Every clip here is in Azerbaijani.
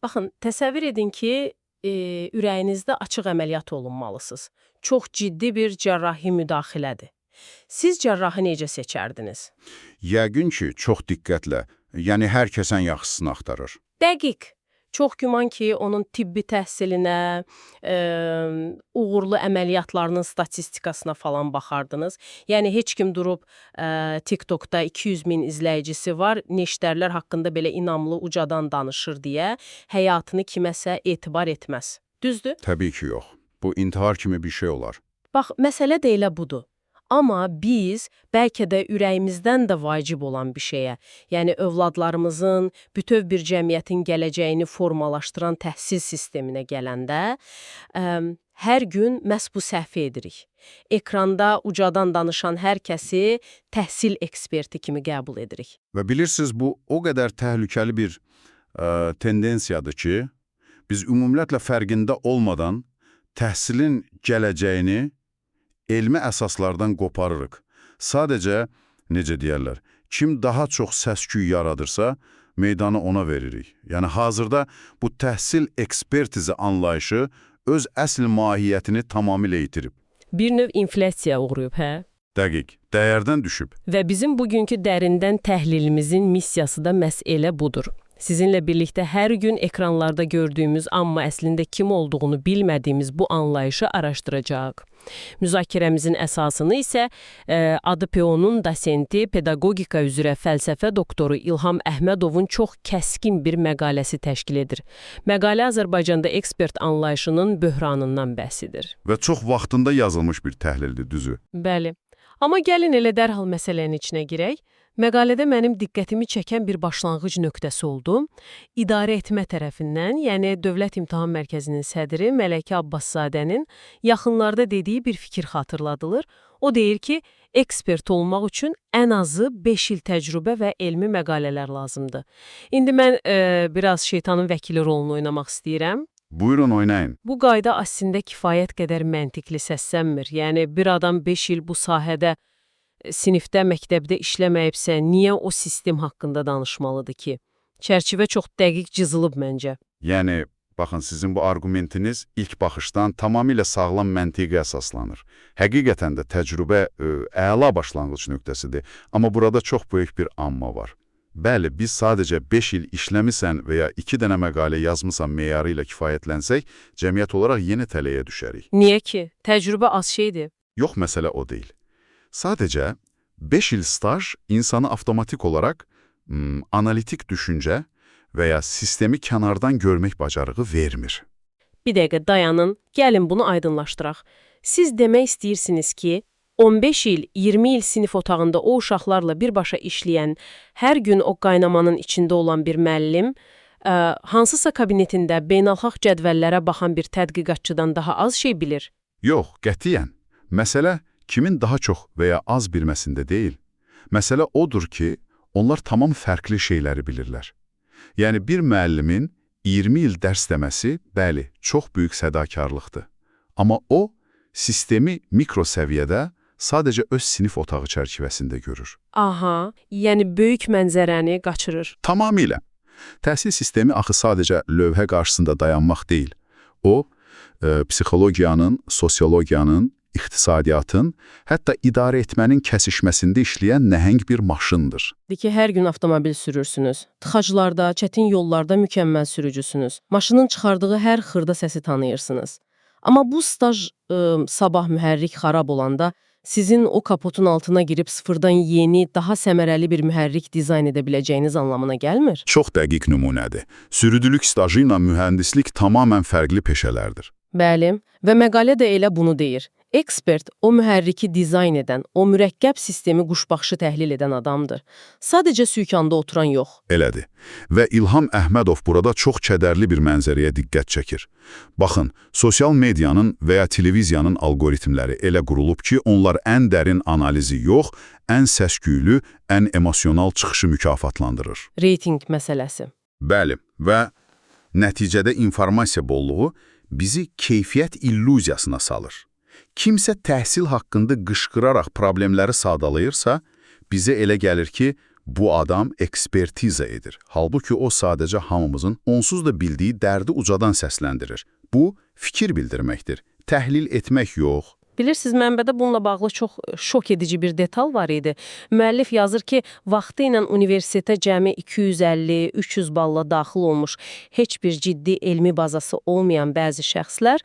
Baxın, təsəvvür edin ki, ürəyinizdə açıq əməliyyat olunmalısınız. Çox ciddi bir cərrahi müdaxilədir. Siz cərrahı necə seçərdiniz? Yəqin ki, çox diqqətlə, yəni hər kəsən yaxşısını axtarır. Dəqiq. Çox güman ki, onun tibbi təhsilinə, uğurlu əməliyyatlarının statistikasına falan baxardınız. Yəni heç kim durub TikTokda 200 min izləyicisi var, neştərlər haqqında belə inamlı ucadan danışır deyə həyatını kiməsə etibar etməz. Düzdür? Təbii ki, yox. Bu intihar kimi bir şey olar. Bax, məsələ də elə budur. Amma biz bəlkə də ürəyimizdən də vacib olan bir şeyə, yəni övladlarımızın, bütöv bir cəmiyyətin gələcəyini formalaşdıran təhsil sisteminə gələndə, hər gün məhz bu səhvi edirik. Ekranda ucadan danışan hər kəsi təhsil eksperti kimi qəbul edirik. Və bilirsiniz, bu o qədər təhlükəli bir tendensiyadır ki, biz ümumiyyətlə fərqində olmadan təhsilin gələcəyini elmi əsaslardan qoparırıq. Sadəcə, necə deyərlər, kim daha çox səs-küy yaradırsa, meydanı ona veririk. Yəni hazırda bu təhsil ekspertizi anlayışı öz əsl mahiyyətini tamamilə itirib. Bir növ inflyasiyaya uğrayıb, hə? Dəqiq, dəyərdən düşüb. Və bizim bugünkü dərindən təhlilimizin missiyası da məhz elə budur. Sizinlə birlikdə hər gün ekranlarda gördüyümüz, amma əslində kim olduğunu bilmədiyimiz bu anlayışı araşdıracağıq. Müzakirəmizin əsasını isə ADPO-nun dosenti, pedaqogika üzrə fəlsəfə doktoru İlham Əhmədovun çox kəskin bir məqaləsi təşkil edir. Məqalə Azərbaycanda ekspert anlayışının böhranından bəhs edir. Və çox vaxtında yazılmış bir təhlildir, düzü. Bəli. Amma gəlin elə dərhal məsələnin içinə girək. Məqalədə mənim diqqətimi çəkən bir başlanğıc nöqtəsi oldu. İdarə etmə tərəfindən, yəni Dövlət İmtahan Mərkəzinin sədri Mələkə Abbaszadənin yaxınlarda dediyi bir fikir xatırladılır. O deyir ki, ekspert olmaq üçün ən azı 5 il təcrübə və elmi məqalələr lazımdır. İndi mən biraz şeytanın vəkili rolunu oynamaq istəyirəm. Buyurun oynayın. Bu qayda əslində kifayət qədər məntiqli səslənmir. Yəni bir adam 5 il bu sahədə sinifdə, məktəbdə işləməyibsə, niyə o sistem haqqında danışmalıdır ki? Çərçivə çox dəqiq cızılıb məncə. Yəni, baxın, sizin bu arqumentiniz ilk baxışdan tamamilə sağlam məntiqə əsaslanır. Həqiqətən də təcrübə əla başlanğıc nöqtəsidir. Amma burada çox böyük bir amma var. Bəli, biz sadəcə 5 il işləmisən və ya 2 dənə məqalə yazmısan meyarı ilə kifayətlənsək, cəmiyyət olaraq yeni tələyə düşərik. Niyə ki? Təcrübə az şeydir. Yox, məsələ o deyil. Sadəcə 5 il staj insanı avtomatik olaraq analitik düşüncə və ya sistemi kənardan görmək bacarığı vermir. Bir dəqiqə dayanın, gəlin bunu aydınlaşdıraq. Siz demək istəyirsiniz ki, 15 il, 20 il sinif otağında o uşaqlarla birbaşa işləyən, hər gün o qaynamanın içində olan bir müəllim, hansısa kabinetində beynəlxalq cədvəllərə baxan bir tədqiqatçıdan daha az şey bilir. Yox, qətiyyən. Məsələ kimin daha çox və ya az bilməsində deyil. Məsələ odur ki, onlar tamam fərqli şeyləri bilirlər. Yəni bir müəllimin 20 il dərs deməsi, bəli, çox böyük sədakarlıqdır. Amma o, sistemi mikro səviyyədə sadəcə öz sinif otağı çərçivəsində görür. Aha, yəni böyük mənzərəni qaçırır. Tamamilə. Təhsil sistemi axı sadəcə lövhə qarşısında dayanmaq deyil. O, psixologiyanın, sosiologiyanın, iqtisadiyyatın, hətta idarə etmənin kəsişməsində işləyən nəhəng bir maşındır. De ki, hər gün avtomobil sürürsünüz. Tıxaclarda, çətin yollarda mükəmməl sürücüsünüz. Maşının çıxardığı hər xırda səsi tanıyırsınız. Amma bu staj sabah mühərrik xarab olanda sizin o kapotun altına girib sıfırdan yeni, daha səmərəli bir mühərrik dizayn edə biləcəyiniz anlamına gəlmir. Çox dəqiq nümunədir. Sürücülük stajı ilə mühəndislik tamamilə fərqli peşələrdir. Bəli, və məqalə də elə bunu deyir. Ekspert o mühərriki dizayn edən, o mürəkkəb sistemi quşbaxışı təhlil edən adamdır. Sadəcə sükanında oturan yox. Elədir. Və İlham Əhmədov burada çox kədərli bir mənzərəyə diqqət çəkir. Baxın, sosial medianın və ya televiziyanın alqoritmləri elə qurulub ki, onlar ən dərin analizi yox, ən səsküylü, ən emosional çıxışı mükafatlandırır. Reyting məsələsi. Bəli, və nəticədə informasiya bolluğu bizi keyfiyyət illüziyasına salır. Kimsə təhsil haqqında qışqıraraq problemləri sadalayırsa, bizə elə gəlir ki, Bu adam ekspertiza edir. Halbuki o sadəcə hamımızın onsuz da bildiyi dərdi ucadan səsləndirir. Bu, fikir bildirməkdir. Təhlil etmək yox. Bilirsiniz, mənbədə bununla bağlı çox şok edici bir detal var idi. Müəllif yazır ki, vaxtı ilə universitetə cəmi 250-300 balla daxil olmuş heç bir ciddi elmi bazası olmayan bəzi şəxslər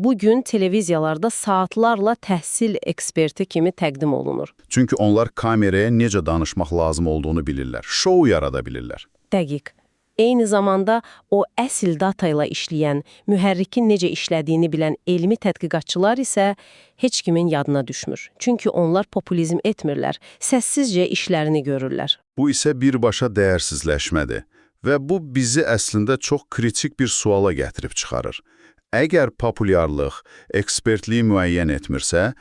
bu gün televiziyalarda saatlarla təhsil eksperti kimi təqdim olunur. Çünki onlar kameraya necə danışmaq lazım olduğunu bilirlər. Şou yarada bilirlər. Dəqiq. Eyni zamanda o əsl data ilə işləyən, mühərrikin necə işlədiyini bilən elmi tədqiqatçılar isə heç kimin yadına düşmür. Çünki onlar popülizm etmirlər, səssizcə işlərini görürlər. Bu isə birbaşa dəyərsizləşmədir və bu bizi əslində çox kritik bir suala gətirib çıxarır. Əgər populyarlıq ekspertliyi müəyyən etmirsə,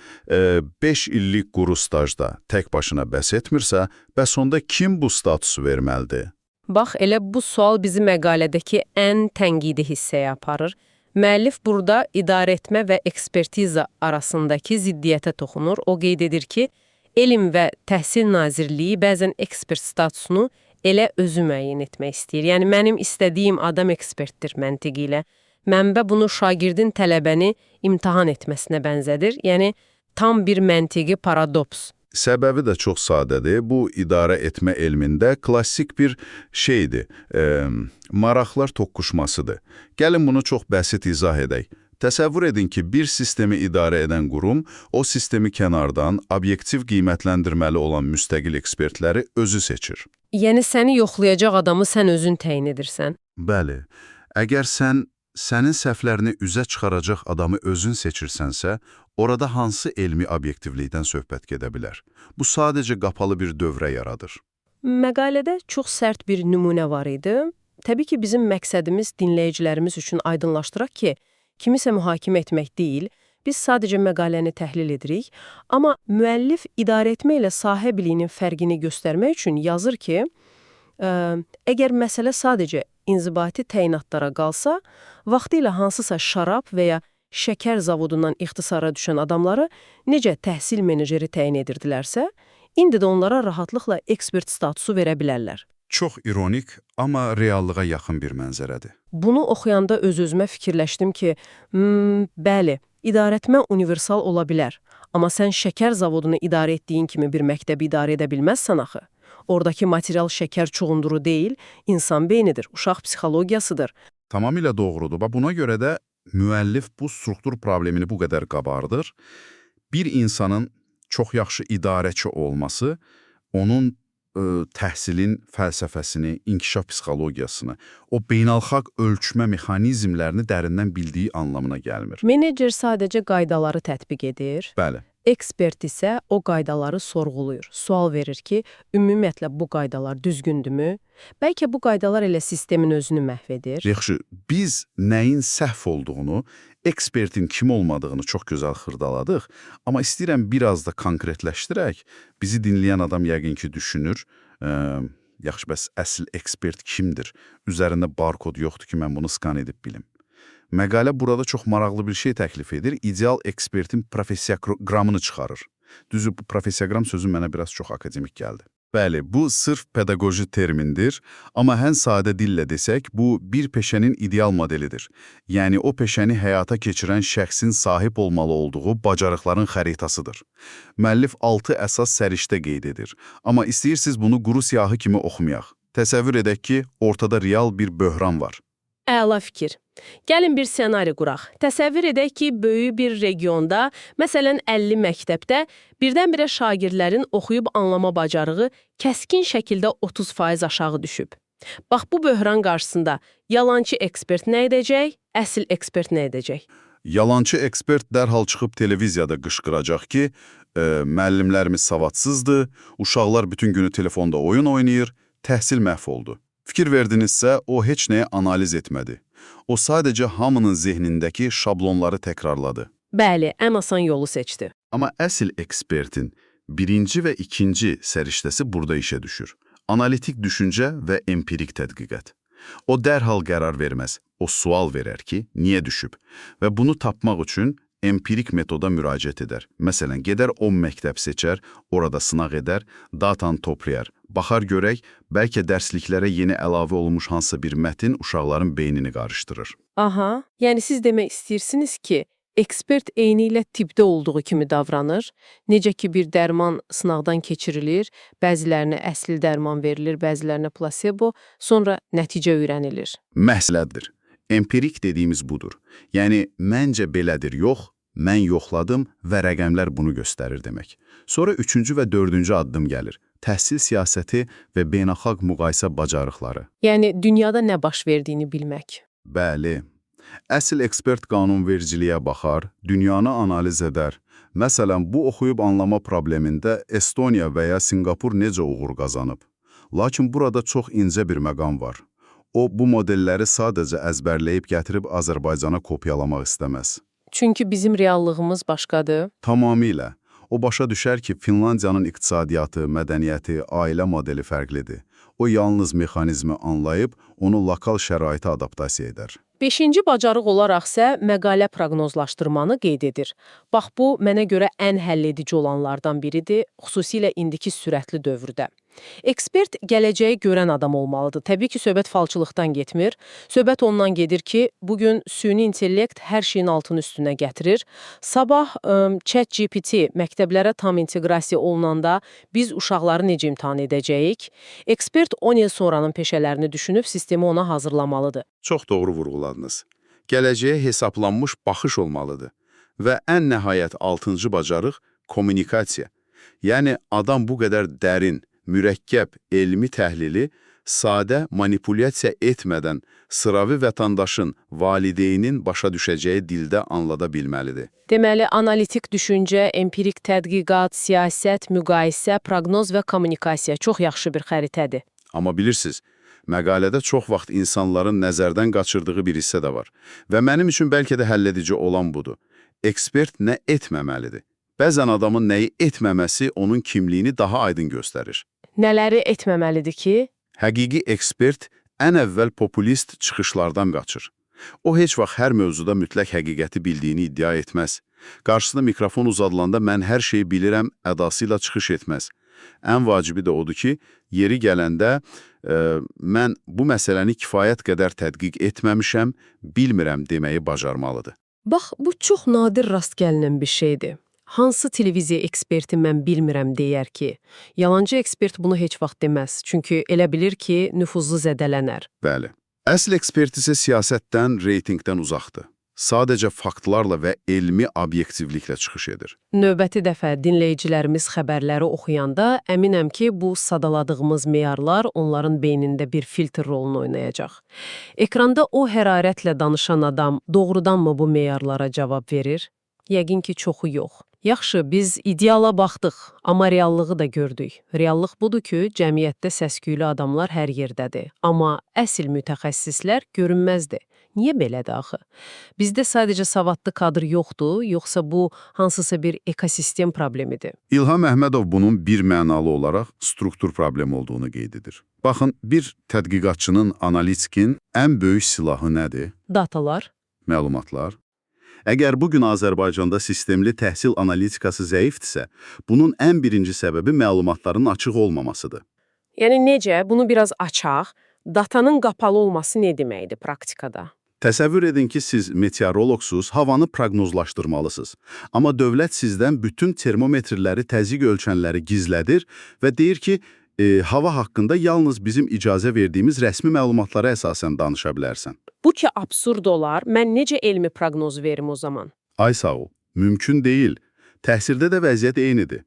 5 illik quru stajda tək başına bəs etmirsə, bəs onda kim bu statusu verməlidir? Bax, elə bu sual bizi məqalədəki ən tənqidi hissəyə aparır. Müəllif burada idarəetmə və ekspertiza arasındakı ziddiyyətə toxunur. O qeyd edir ki, Elm və Təhsil Nazirliyi bəzən ekspert statusunu elə özü müəyyən etmək istəyir. Yəni mənim istədiyim adam ekspertdir məntiqi ilə. Mənbə bunu şagirdin tələbəni imtahan etməsinə bənzədir. Yəni tam bir məntiqi paradoks. Səbəbi də çox sadədir. Bu idarə etmə elmində klassik bir şeydir, maraqlar toqquşmasıdır. Gəlin bunu çox bəsit izah edək. Təsəvvür edin ki, bir sistemi idarə edən qurum o sistemi kənardan obyektiv qiymətləndirməli olan müstəqil ekspertləri özü seçir. Yəni səni yoxlayacaq adamı sən özün təyin edirsən. Bəli. Əgər sən sənin səhvlərini üzə çıxaracaq adamı özün seçirsənsə, orada hansı elmi obyektivlikdən söhbət gedə bilər? Bu sadəcə qapalı bir dövrə yaradır. Məqalədə çox sərt bir nümunə var idi. Təbii ki, bizim məqsədimiz dinləyicilərimiz üçün aydınlaşdıraq ki, kimisə mühakimə etmək deyil, biz sadəcə məqaləni təhlil edirik, amma müəllif idarəetmə ilə sahə biliyinin fərqini göstərmək üçün yazır ki, əgər məsələ sadəcə inzibati təyinatlara qalsa, vaxtilə hansısa şərab və ya şəkər zavodundan ixtisara düşən adamları necə təhsil meneceri təyin edirdilərsə, indi də onlara rahatlıqla ekspert statusu verə bilərlər. Çox ironik, amma reallığa yaxın bir mənzərədir. Bunu oxuyanda öz-özümə fikirləşdim ki, bəli, idarəetmə universal ola bilər. Amma sən şəkər zavodunu idarə etdiyin kimi bir məktəbi idarə edə bilməzsən axı. Oradakı material şəkər çuğunduru deyil, insan beynidir, uşaq psixologiyasıdır. Tamamilə doğrudur. Bax buna görə də müəllif bu struktur problemini bu qədər qabardır. Bir insanın çox yaxşı idarəçi olması onun təhsilin fəlsəfəsini, inkişaf psixologiyasını, o beynəlxalq ölçmə mexanizmlərini dərindən bildiyi anlamına gəlmir. Menecer sadəcə qaydaları tətbiq edir. Bəli. Ekspert isə o qaydaları sorğuluyur. Sual verir ki, ümumiyyətlə bu qaydalar düzgündürmü? Bəlkə bu qaydalar elə sistemin özünü məhv edir. Yaxşı, biz nəyin səhv olduğunu, ekspertin kim olmadığını çox gözəl xırdaladıq, amma istəyirəm biraz da konkretləşdirək. Bizi dinləyən adam yəqin ki düşünür, yaxşı bəs əsl ekspert kimdir? Üzərində barkod yoxdur ki, mən bunu skan edib bilim. Məqalə burada çox maraqlı bir şey təklif edir. İdeal ekspertin professiyoqramını çıxarır. Düzü, bu professiyoqram sözü mənə biraz çox akademik gəldi. Bəli, bu sırf pedaqoji termindir, amma ən sadə dillə desək, bu bir peşənin ideal modelidir. Yəni o peşəni həyata keçirən şəxsin sahib olmalı olduğu bacarıqların xəritəsidir. Müəllif 6 əsas səriştə qeyd edir. Amma istəyirsiniz bunu quru siyahı kimi oxumayaq. Təsəvvür edək ki, ortada real bir böhran var. Əla fikir. Gəlin bir ssenari quraq. Təsəvvür edək ki, böyük bir regionda, məsələn 50 məktəbdə birdən-birə şagirdlərin oxuyub anlama bacarığı kəskin şəkildə 30% aşağı düşüb. Bax bu böhran qarşısında yalançı ekspert nə edəcək, əsl ekspert nə edəcək? Yalançı ekspert dərhal çıxıb televiziyada qışqıracaq ki, müəllimlərimiz savadsızdır, uşaqlar bütün günü telefonda oyun oynayır, təhsil məhv oldu. Fikir verdinizsə, o heç nəyə analiz etmədi. O sadəcə hamının zehnindəki şablonları təkrarladı. Bəli, ən asan yolu seçdi. Amma əsl ekspertin birinci və ikinci səriştəsi burada işə düşür. Analitik düşüncə və empirik tədqiqat. O dərhal qərar verməz. O sual verər ki, niyə düşüb? Və bunu tapmaq üçün Empirik metoda müraciət edər. Məsələn, gedər 10 məktəb seçər, orada sınaq edər, datanı toplayar. Baxar görək, bəlkə dərsliklərə yeni əlavə olunmuş hansısa bir mətin uşaqların beynini qarışdırır. Aha, yəni siz demək istəyirsiniz ki, ekspert eynilə tibbdə olduğu kimi davranır. Necə ki bir dərman sınaqdan keçirilir, bəzilərinə əsl dərman verilir, bəzilərinə plasebo, sonra nəticə öyrənilir. Məhsələdir. Empirik dediyimiz budur. Yəni, məncə belədir, yox, mən yoxladım və rəqəmlər bunu göstərir demək. Sonra üçüncü və dördüncü addım gəlir. Təhsil siyasəti və beynəlxalq müqayisə bacarıqları. Yəni dünyada nə baş verdiyini bilmək. Bəli. Əsl ekspert qanunvericiliyə baxar, dünyanı analiz edər. Məsələn, bu oxuyub anlama problemində Estoniya və ya Sinqapur necə uğur qazanıb? Lakin burada çox incə bir məqam var. O, bu modelləri sadəcə əzbərləyib gətirib Azərbaycana kopyalamaq istəməz. Çünki bizim reallığımız başqadır. Tamamilə. O başa düşər ki, Finlandiyanın iqtisadiyyatı, mədəniyyəti, ailə modeli fərqlidir. O yalnız mexanizmi anlayıb, onu lokal şəraitə adaptasiya edər. Beşinci bacarıq olaraqsə məqalə proqnozlaşdırmanı qeyd edir. Bax bu mənə görə ən həlledici olanlardan biridir, xüsusilə indiki sürətli dövrdə. Ekspert gələcəyi görən adam olmalıdır. Təbii ki, söhbət falçılıqdan getmir. Söhbət ondan gedir ki, bu gün süni intellekt hər şeyin altını üstünə gətirir. Sabah ChatGPT məktəblərə tam inteqrasiya olunanda biz uşaqları necə imtahan edəcəyik? Ekspert 10 il sonranın peşələrini düşünüb sistemi ona hazırlamalıdır. Çox doğru vurğuladınız. Gələcəyə hesablanmış baxış olmalıdır. Və ən nəhayət altıncı bacarıq kommunikasiya. Yəni adam bu qədər dərin, mürəkkəb elmi təhlili sadə manipulyasiya etmədən sıravi vətəndaşın, valideynin başa düşəcəyi dildə anlada bilməlidir. Deməli, analitik düşüncə, empirik tədqiqat, siyasət, müqayisə, proqnoz və kommunikasiya çox yaxşı bir xəritədir. Amma bilirsiniz, məqalədə çox vaxt insanların nəzərdən qaçırdığı bir hissə də var. Və mənim üçün bəlkə də həlledici olan budur. Ekspert nə etməməlidir? Bəzən adamın nəyi etməməsi onun kimliyini daha aydın göstərir. Nələri etməməlidir ki? Həqiqi ekspert ən əvvəl populist çıxışlardan qaçır. O heç vaxt hər mövzuda mütləq həqiqəti bildiyini iddia etməz. Qarşısına mikrofon uzadılanda mən hər şeyi bilirəm ədası ilə çıxış etməz. Ən vacibi də odur ki, yeri gələndə mən bu məsələni kifayət qədər tədqiq etməmişəm, bilmirəm deməyi bacarmalıdır. Bax, bu çox nadir rast gəlinən bir şeydir. Hansı televiziya eksperti mən bilmirəm deyər ki, yalancı ekspert bunu heç vaxt deməz, çünki elə bilir ki, nüfuzu zədələnər. Bəli. Əsl ekspert isə siyasətdən, reytinqdən uzaqdır. Sadəcə faktlarla və elmi obyektivliklə çıxış edir. Növbəti dəfə dinləyicilərimiz xəbərləri oxuyanda əminəm ki, bu sadaladığımız meyarlar onların beynində bir filtr rolunu oynayacaq. Ekranda o hərarətlə danışan adam doğrudanmı bu meyarlara cavab verir? Yəqin ki, çoxu yox. Yaxşı, biz ideala baxdıq, amma reallığı da gördük. Reallıq budur ki, cəmiyyətdə səsküylü adamlar hər yerdədir, amma əsl mütəxəssislər görünməzdir. Niyə belədir axı? Bizdə sadəcə savadlı kadr yoxdur, yoxsa bu hansısa bir ekosistem problemidir? İlham Əhmədov bunun bir mənalı olaraq struktur problemi olduğunu qeyd edir. Baxın, bir tədqiqatçının, analitikin ən böyük silahı nədir? Datalar. Məlumatlar. Əgər bugün Azərbaycanda sistemli təhsil analitikası zəifdirsə, bunun ən birinci səbəbi məlumatların açıq olmamasıdır. Yəni necə? Bunu biraz açaq. Datanın qapalı olması nə deməkdir praktikada? Təsəvvür edin ki, siz meteoroloqsuz, havanı proqnozlaşdırmalısınız. Amma dövlət sizdən bütün termometrləri, təzyiq ölçənləri gizlədir və deyir ki, hava haqqında yalnız bizim icazə verdiyimiz rəsmi məlumatlara əsasən danışa bilərsən. Bu ki absurd olar. Mən necə elmi proqnoz verim o zaman? Ay sağ ol. Mümkün deyil. Təhsildə də vəziyyət eynidir.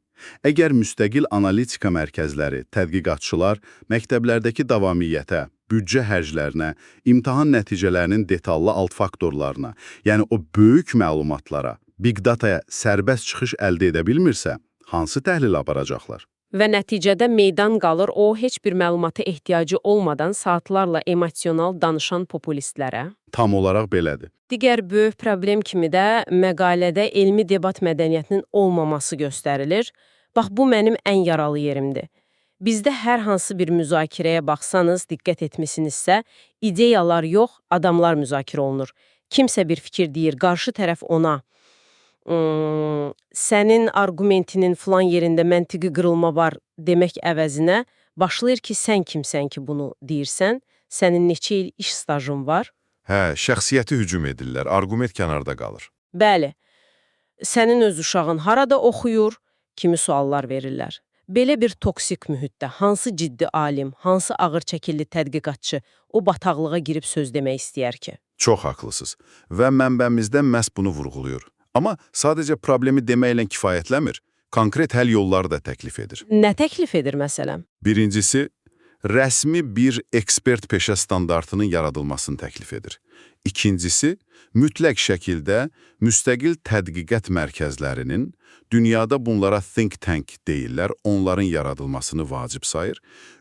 Əgər müstəqil analitika mərkəzləri, tədqiqatçılar məktəblərdəki davamiyyətə, büdcə xərclərinə, imtahan nəticələrinin detallı alt faktorlarına, yəni o böyük məlumatlara, big dataya sərbəst çıxış əldə edə bilmirsə, hansı təhlil aparacaqlar? Və nəticədə meydan qalır o heç bir məlumata ehtiyacı olmadan saatlarla emosional danışan populistlərə. Tam olaraq belədir. Digər böyük problem kimi də məqalədə elmi debat mədəniyyətinin olmaması göstərilir. Bax, bu mənim ən yaralı yerimdir. Bizdə hər hansı bir müzakirəyə baxsanız, diqqət etmisinizsə, ideyalar yox, adamlar müzakirə olunur. Kimsə bir fikir deyir, qarşı tərəf ona Sənin arqumentinin filan yerində məntiqi qırılma var demək əvəzinə başlayır ki, sən kimsən ki bunu deyirsən, sənin neçə il iş stajın var? Hə, şəxsiyyəti hücum edirlər, arqument kənarda qalır. Bəli. Sənin öz uşağın harada oxuyur? Kimi suallar verirlər. Belə bir toksik mühitdə hansı ciddi alim, hansı ağır çəkilli tədqiqatçı o bataqlığa girib söz demək istəyər ki? Çox haqlısınız. Və mənbəmizdə məhz bunu vurğuluyor. Amma sadəcə problemi deməklə kifayətlənmir, konkret həll yolları da təklif edir. Nə təklif edir məsələn? Birincisi, rəsmi bir ekspert peşə standartının yaradılmasını təklif edir. İkincisi, mütləq şəkildə müstəqil tədqiqat mərkəzlərinin, dünyada bunlara think tank deyirlər, onların yaradılmasını vacib sayır.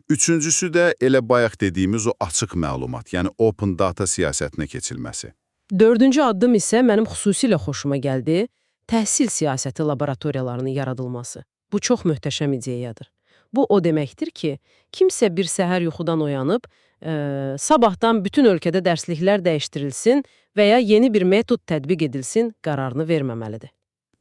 Üçüncüsü də elə bayaq dediyimiz o açıq məlumat, yəni open data siyasətinə keçilməsi. Dördüncü addım isə mənim xüsusilə xoşuma gəldi. Təhsil siyasəti laboratoriyalarının yaradılması. Bu çox möhtəşəm ideyadır. Bu o deməkdir ki, kimsə bir səhər yuxudan oyanıb, sabahdan bütün ölkədə dərsliklər dəyişdirilsin və ya yeni bir metod tətbiq edilsin qərarını verməməlidir.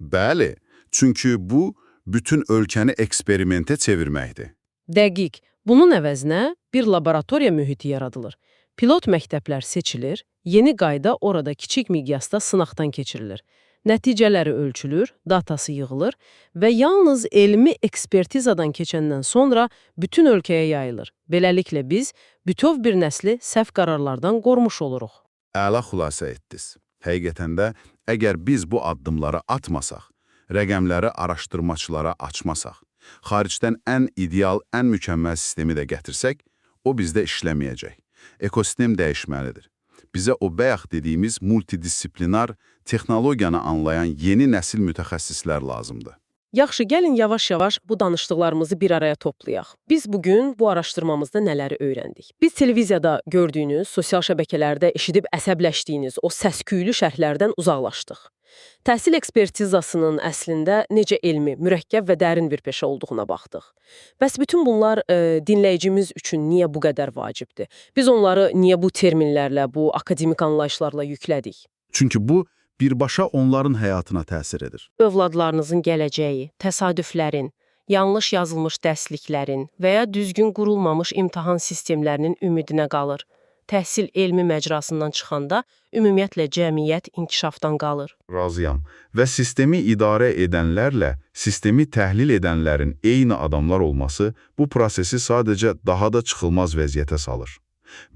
Bəli, çünki bu bütün ölkəni eksperimentə çevirməkdir. Dəqiq. Bunun əvəzinə bir laboratoriya mühiti yaradılır. Pilot məktəblər seçilir, yeni qayda orada kiçik miqyasda sınaqdan keçirilir. Nəticələri ölçülür, datası yığılır və yalnız elmi ekspertizadan keçəndən sonra bütün ölkəyə yayılır. Beləliklə biz bütöv bir nəsli səhv qərarlardan qorumuş oluruq. Əla xülasə etdiniz. Həqiqətən də əgər biz bu addımları atmasaq, rəqəmləri araşdırmaçılara açmasaq, xaricdən ən ideal, ən mükəmməl sistemi də gətirsək, o bizdə işləməyəcək. Ekosistem dəyişməlidir. Bizə o bayaq dediyimiz multidisiplinar texnologiyanı anlayan yeni nəsil mütəxəssislər lazımdır. Yaxşı, gəlin yavaş-yavaş bu danışdıqlarımızı bir araya toplayaq. Biz bugün bu araşdırmamızda nələri öyrəndik? Biz televiziyada gördüyünüz, sosial şəbəkələrdə eşidib əsəbləşdiyiniz o səs-küylü şərhlərdən uzaqlaşdıq. Təhsil ekspertizasının əslində necə elmi, mürəkkəb və dərin bir peşə olduğuna baxdıq. Bəs bütün bunlar dinləyicimiz üçün niyə bu qədər vacibdir? Biz onları niyə bu terminlərlə, bu akademik anlayışlarla yüklədik? Çünki bu birbaşa onların həyatına təsir edir. Övladlarınızın gələcəyi, təsadüflərin, yanlış yazılmış dərsliklərin və ya düzgün qurulmamış imtahan sistemlərinin ümidinə qalır. Təhsil elmi məcrasından çıxanda ümumiyyətlə cəmiyyət inkişafdan qalır. Razıyam. Və sistemi idarə edənlərlə sistemi təhlil edənlərin eyni adamlar olması bu prosesi sadəcə daha da çıxılmaz vəziyyətə salır.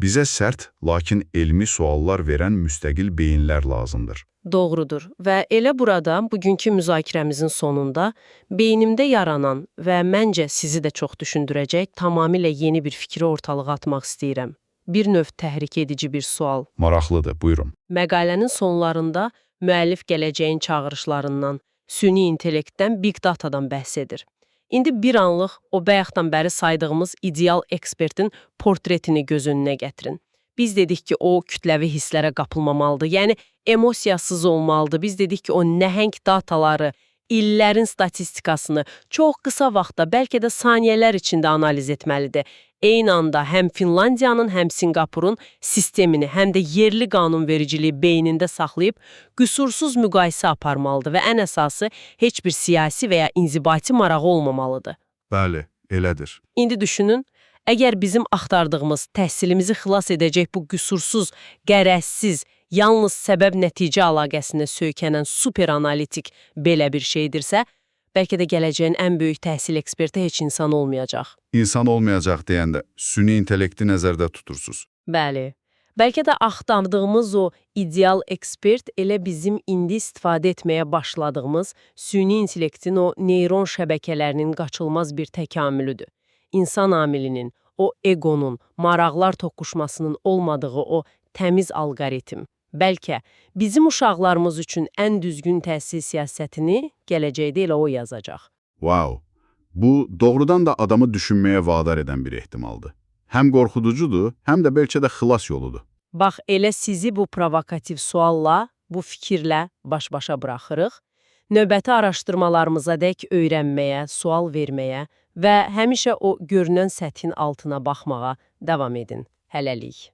Bizə sərt, lakin elmi suallar verən müstəqil beyinlər lazımdır. Doğrudur. Və elə burada bugünkü müzakirəmizin sonunda beynimdə yaranan və məncə sizi də çox düşündürəcək tamamilə yeni bir fikri ortalığa atmaq istəyirəm. Bir növ təhrik edici bir sual. Maraqlıdır, buyurun. Məqalənin sonlarında müəllif gələcəyin çağırışlarından, süni intellektdən, big datadan bəhs edir. İndi bir anlıq o bayaqdan bəri saydığımız ideal ekspertin portretini göz önünə gətirin. Biz dedik ki, o kütləvi hisslərə qapılmamalıdır, yəni emosiyasız olmalıdır. Biz dedik ki, o nəhəng dataları, illərin statistikasını çox qısa vaxtda, bəlkə də saniyələr içində analiz etməlidir. Eyni anda həm Finlandiyanın, həm Sinqapurun sistemini, həm də yerli qanunvericiliyi beynində saxlayıb qüsursuz müqayisə aparmalıdır və ən əsası heç bir siyasi və ya inzibati marağı olmamalıdır. Bəli, elədir. İndi düşünün, əgər bizim axtardığımız, təhsilimizi xilas edəcək bu qüsursuz, qərəzsiz, yalnız səbəb-nəticə əlaqəsinə söykənən superanalitik belə bir şeydirsə, bəlkə də gələcəyin ən böyük təhsil eksperti heç insan olmayacaq. İnsan olmayacaq deyəndə süni intellekti nəzərdə tutursuz. Bəli. Bəlkə də axtardığımız o ideal ekspert elə bizim indi istifadə etməyə başladığımız süni intellektin o neyron şəbəkələrinin qaçılmaz bir təkamülüdür. İnsan amilinin, o egonun, maraqlar toqquşmasının olmadığı o təmiz alqoritm. Bəlkə bizim uşaqlarımız üçün ən düzgün təhsil siyasətini gələcəkdə elə o yazacaq. Wow! Bu, doğrudan da adamı düşünməyə vadar edən bir ehtimaldır. Həm qorxuducudur, həm də bəlkə də xilas yoludur. Bax, elə sizi bu provokativ sualla, bu fikirlə baş-başa buraxırıq. Növbəti araşdırmalarımıza dək öyrənməyə, sual verməyə və həmişə o görünən səthin altına baxmağa davam edin. Hələlik.